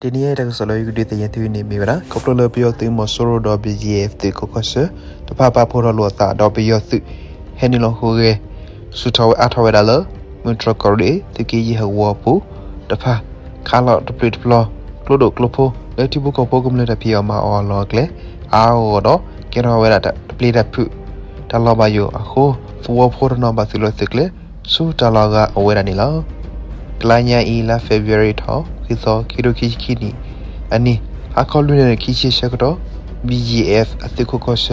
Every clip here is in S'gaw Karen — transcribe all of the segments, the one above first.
တနံၤအံၤတၢ်ကစီၣ်လၢယကဒုးသ့ၣ်ညါသုန့ၣ်မ့ၢ်ဝဲဒၣ် ခီဖျိလၢပယီၤသုးမီၤစိရိၤဒီး ဘီၣ်ကၠံၣ်အဲၣ် သုးခိးကီၢ်ဆၢတဖၣ်ပာ်ဖှိၣ်ထီၣ်လိာ်အသးဒီးပယီၤသုး ဟဲနုာ်လီၤဟူးဂဲၤ ဆူၣ်ထီၣ်ဝဲအါထီၣ်ဝဲဒၣ်လၢ မုၢ်တြီၢ်ကီၢ်ရ့ၣ် သုးက့ယဲၢ်ဟဂီၤအပူၤတဖၣ် ခးလီၤတပျုာ်တပျီၤ ကျိဒိၣ်ကျိဖိ လၢထံဖိကီၢ်ဖိကမျၢၢ်တၢ်ဖံးအီၣ်မၤအီၣ်အလီၢ်အကျဲ အါအါဂီၢ်ဂီၢ်ဒီး ကဲထီၣ်ဝဲဒၣ်တၢ်တပျ့ၤတၢ်ဖုး တၢ်လီၤဘၣ်ယိၣ်အဃိ သဝီဖိတနီၤဘၣ်သုးလီၢ်သုးကျဲ ဆူတၢ်လီၢ်အဂၤအိၣ်ဝဲဒၣ်န့ၣ်လီၤ. ကလါညါအံၤ လါ February ထီၣ် ခံသီ ခံကထိခံဆံခံနံၣ် အနံၤ ဟါခီလွံၢ်နၣ်ရံၣ်ခံဆံဆၢကတီၢ် ဘီၣ်ကၠံၣ်အဲၣ် အသုးခိးကီၢ်ဆၢ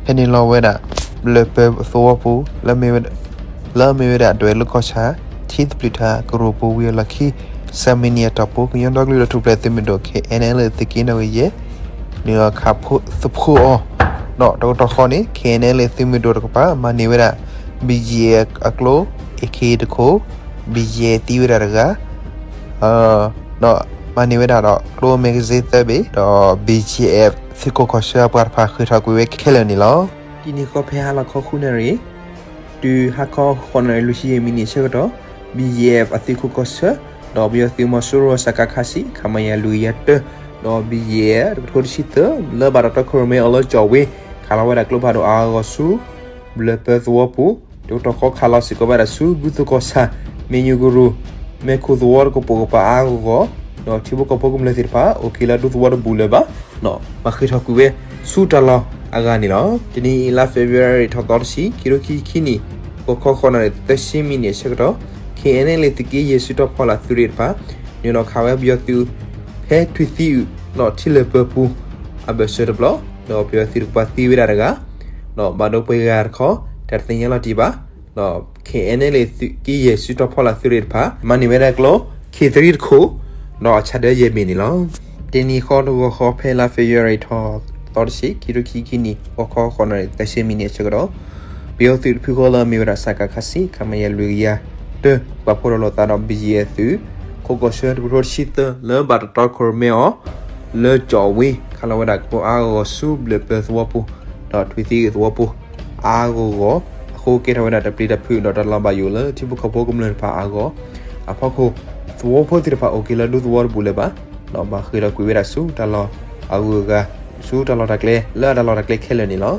ဟဲနုာ်လီၤဝဲဒၣ် ဘျၢၢ်ပၢၤသဝီပူၤ လၢအမ့ၢ်ဝဲဒၣ်ဒွဲၣ်လိၤကီၢ်ဆၣ် ထံသဘျုးထးကရူၢ်ပူၤဝံၤအလီၢ်ခံ ဆၢမံးနံးအတီၢ်ပူၤ ကညီဒီကလုာ်ဒီးထူၣ်ဖျဲးသုးမုၢ်ဒိၣ် ခဲအံၤအ့ၣ်အလ်အ့ၣ် သုးက့နီၣ်ဂံၢ်ယဲၢ် နုာ်လီၤခးသဖှိၣ်အီၤ ဒီးတကတီၢ်ဃီန့ၣ် ခဲအံၤအ့ၣ်အလ်အ့ၣ် သုးမုၢ်ဒိၣ်တကပၤ မၤန့ၢ်ဝဲဒၣ် ဘီၣ်ကၠံၣ်အဲၣ် အကျိ AK တခိၣ် ဘီၣ်ကၠံၣ်အဲၣ် သံဝဲဒၣ်တဂၤ ဒီးမၤန့ၢ်ဝဲဒၣ်ဒီးကျိ magazine သၢဘ့ၣ် ဒီး ဘီၣ်ကၠံၣ်အဲၣ် သုးခိးကီၢ်ဆၢအပှၤတဖၣ်ဃ့ၢ်ထီၣ်ကွံာ်ဝဲခဲလၢာ်န့ၣ်လီၤ. တနံၤဃီဖဲဟါလီၤခီဃုနၣ်ရံၣ် တုၤဟါခီဃိးနၣ်ရံၣ်လွံၢ်ဆံယဲၢ်မံးနံးအဆၢကတီၢ် ဘီၣ်ကၠံၣ်အဲၣ် အသုးခိးကီၢ်ဆၢ ဒီးပယီၤသုးမီၤစိရိၤ စကခ ဆံ ခမရ လွံၢ်ကယၤတၢ ဒီး ဘီၣ်ကၠံၣ်အဲၣ် တကထိတဆံသၢ လၢဘၣ်တၢ်တီခိၣ်ရိၣ်မဲအီၤလၢကၠီၣ်ဝ့ ခးလီၤဝဲဒၣ်ကျိဖးဒိၣ်အါအါဂီၢ်ဂီၢ်ဆူ ဘျၢၢ်ပၢၤသဝီပူၤ တကတီၢ်ဃီခးလီၤစ့ၢ်ကီးဝဲဒၣ်ဆူ ဘုသိၣ်ကီၢ်ဆၣ် မ့ၢ်ညူကရူၢ် မဲခိၣ်သဝီတကပိာ်ကပၤအါအါဂီၢ်ဂီၢ် ဒီးထံဖိကီၢ်ဖိကမျၢၢ်သ့ၣ်တဖၣ် အိၣ်က့ၤလၢဒူသဝီတဘူၣ်လၢၤဘၣ် ဒီးဘၣ်ဃ့ၢ်ထီၣ်ကွံာ်ဝဲဆူတၢ်လီၢ်အဂၤန့ၣ်လီၤ. တနံၤအံၤ လါ February ထီၣ်သီတဆံ ခံကထိခံဆံခံနံၣ် ဂီၤခီဃိးနၣ်ရံၣ်သၢဆံမံးနံးအဆၢကတီၢ် ခဲအံၤအ့ၣ်အလ်အ့ၣ် သုးက့ယဲၢ်စုတီၢ်ဖီလာ်သုးရ့ၣ်တဖၣ် နုာ်လီၤခးဝဲပယီၤသုး ဖဲထွံၣ်သံအုး ဒီးထံလၢၢ်ပၢၤပူၤ အဘၢၣ်စၢၤတဘျီ ဒီးပယီၤသုးတကပၤသံဝဲဒၣ်တဂၤ ဒီးဘၣ်ဒိပှဲၤဂၤတခီ တၢ်တသ့ၣ်ညါလီၤတံၢ်ဘၣ် ဒီး ခဲအံၤအ့ၣ်အလ်အ့ၣ် သုးက့ယဲၢ်စုတီၢ်ဖီလာ်သုးရ့ၣ်တဖၣ် မၤန့ၢ်ဝဲဒၣ်ကျိ ခ့ၣ်သရံတခိၣ် ဒီးအဆၣ်ဒၢယဲၢ်ဘ့ၣ်န့ၣ်လီၤ. တနံၤဃီတဂီၤဃီဖဲလါ February ထီၣ်သီတဆံ ခံကထိခံဆံခံနံၣ် ဂီၤခီဃိးနၣ်ရံၣ်သၢဆံမံးနံးအဆၢကတီၢ် ပယီၤသုးတဖုဃီလၢအမ့ၢ်ဝဲဒၣ် စကခ ဆံ ခမရ လွံၢ်ကယၤတၢ ပာ်ဖှိၣ်ထီၣ်လိာ်သးဒီး ဘီၣ်ကၠံၣ်အဲၣ် သုးခိးကီၢ်ဆၢ တကထိတဆံသၢ လၢဘၣ်တၢ်တီခိၣ်ရိၣ်မဲအီၤ လၢကၠီၣ်ဝ့ ခးလီၤဝဲဒၣ်ကျိအါအါဂီၢ်ဂီၢ်ဆူဘျၢၢ်ပၢၤသဝီပူၤ ဒီးထွံၣ်သံအုးသဝီပူၤ အါအါဂီၢ်ဂီၢ် အဃိကဲထီၣ်ဝဲဒၣ်တၢ်ပျံၤတၢ်ဖုးဒီးတၢ်လီၤဘၣ်ယိၣ်လၢထံဖိကီၢ်ဖိကမျၢၢ်တဖၣ်အါအါဂီၢ်ဂီၢ် အဖီခိၣ် သဝီဖိသ့ၣ်တဖၣ်အိၣ်က့ၤလၢဒူသဝီတဘူၣ်လၢၤဘၣ် ဒီးဘၣ်ဃ့ၢ်ထီၣ်ကွံာ်ဝဲဒၣ်ဆူတၢ်လီၢ်အဂုၤအဂၤ ဆူတၢ်လီၢ်တၢ်ကျဲ လၢအတၢ်လီၢ်တၢ်ကျဲခဲလၢာ်န့ၣ်လီၤ.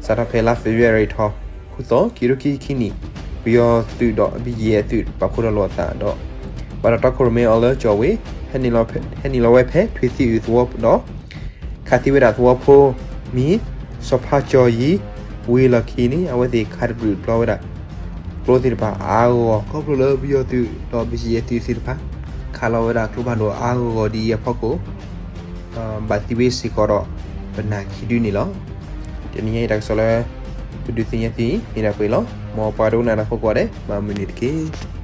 စးထီၣ်ဖဲလါ February ထီၣ်ဃုသီ ခံကထိခံဆံခံနံၣ် ပယီၤသုးဒီး ဘီၣ်ကၠံၣ်အဲၣ် သုးပာ်ဖှိၣ်ထီၣ်လိာ်အသးဒီး ဘၣ်တၢ်တီခိၣ်ရိၣ်မဲအီၤလၢကၠီၣ်ဝ့ ဟဲနုာ်လီၤဝဲဖဲထွံၣ်သံအုးသဝီဒီး ခးသံဝဲဒၣ်သဝီဖိမံၤ စီၤဖါကၠီယံၤ ဝံၤအလီၢ်ခံန့ၣ် အဝဲသ့ၣ်ခးတပျုာ်တပျီၤဝဲဒၣ် ကျိသ့ၣ်တဖၣ်အါအါဂီၢ်ဂီၢ် ခီဖျိလၢပယီၤသုးဒီး ဘီၣ်ကၠံၣ်အဲၣ် သုးသ့ၣ်တဖၣ် ခးလီၤဝဲဒၣ်ကျိဖးဒိၣ်အါအါဂီၢ်ဂီၢ်ဒ်အံၤအဖီခိၣ် ဘၣ်သံဝဲစ့ၢ်ကီးဒီး ပနၢ်ခံဒုန့ၣ်လီၤ. တနံၤအံၤတၢ်ကစီၣ်လၢ ပဒုးသ့ၣ်ညါသုအံၤ မ့ၢ်ဒၣ်ပှဲၤလီၤ. မ်ပှၤဒိကနၣ်တၢ်ဖိကိးဂၤဒဲး ဘၣ်မုာ်နံၤတက့ၢ်.